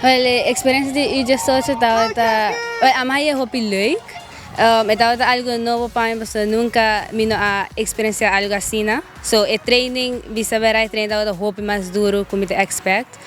Wel, e experiencia di U18 tabata, wel, ami haya hopi leuk. E tabata algo nobo pa mi pasobra nunca mi no a experiencia algo asina. So e training, bisa bera, e training tabata hopi mas duro cu mi ta expect.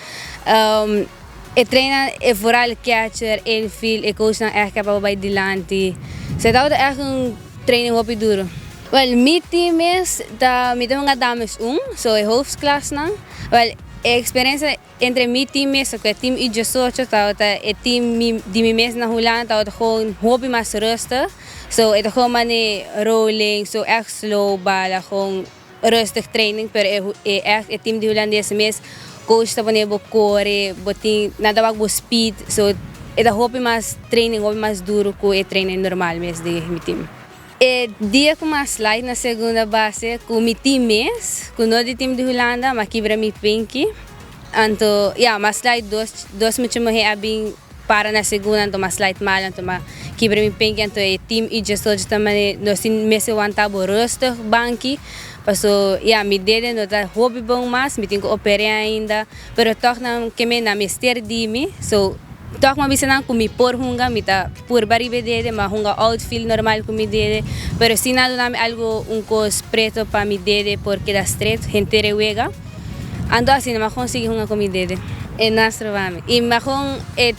E trainer, e vooral catcher, infield, e coachnan echt ke pa bo bay dilanti. So e tabata echt un training hopi duro. Wel, mi team mes ta, mi ta hunga dames un, so e hoofdklasnan. Wel, e experiencia entre mi team mes cu e team U18 tabata e team mi, di mi mes na Hulanda tabata gewoon hopi mas rustig. So e ta gewoon mane rolling, so echt slow bala, gewoon rustig training, pero e echt e team di Hulandes mes, coach ta pone bo core, bo tin nan ta wak bo speed, so e ta hopi mas training, hopi mas duro cu e training normal mes di mi team. E dia cu m'a slide na segunda base cu mi team mes, cu no di team di Hulanda, m'a kibra mi pinky. Anto ya, m'a slide, dos mucha muher a bin para na segunda, anto m'a slide mal, anto m'a kibra mi pinky. Anto e team U18 ta mane nos tin mester wanta bo rustig banki, paso ya mi dede no ta hopi bon mas, mi tin cu opera ainda, pero toch nan ke me nan mester di mi, so toch m'a bisa nan cu mi por hunga, mi ta purba riba e dede, m'a hunga outfield normal cu mi dede, pero si nan duna mi algo, un cos preto pa mi dede por keda straight henter e wega. Anto asina m'a consigui hunga cu mi dede. E no a stroba mi. Y m'a gewoon e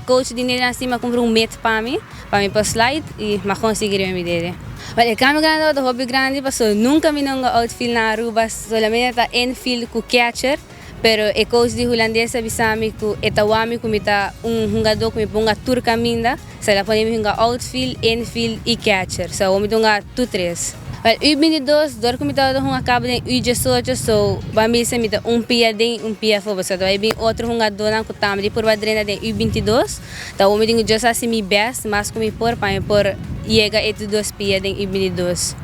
coach di Nederlands team a cumpra un mitt pa mi, pa mi por slide, y m'a consigui riba mi dede. Wel, e cambio grandi tabata hopi grandi, pasobra nunca mi no hunga outfield na Aruba, solamente ta infield cu catcher, pero e coach di Hulandes a bisa mi cu e ta wak mi cu mi ta un hungador cu mi por hunga tur caminda, so el a pone mi hunga outfield, infield y catcher, so awor mi ta hunga tur tres. Wel, U22, dor cu mi tabata hunga caba den U18, so ban bisa mi ta un pia den y un pia afo, pasobra ta bay bin otro hungadornan cu tambe di purba drenta den U22, ta awor mi tin cu just haci mi best mas cu mi por pa mi por yega e tur dos pia den U22.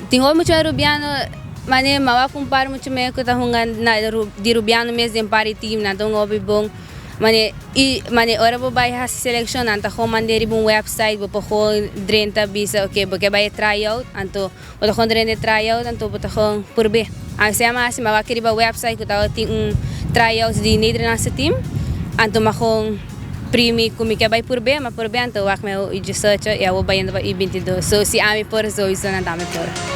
Tin hopi mucho Arubiano, manera mi a wak un par mucho mehor cu ta hunga na di Rubiano mes den par di team, nan ta hunga hopi bon. Mane y mane ora bo bay haci seleccion, nan ta gewoon mande riba un website, bo por gewoon drenta bisa: "Ok, bo ke bay e tryout", anto bo ta gewoon drenta e tryout, anto bo ta gewoon purbe. Asina mi a haci, mi a wak riba website cu tabatin un tryout di Nederlandse team, anto mi a gewoon primi cu mi ke bay purbe, mi a purbe, anto wak mi a U18 y awor bayendo pa U22. So si ami por, sowieso nan tambe por.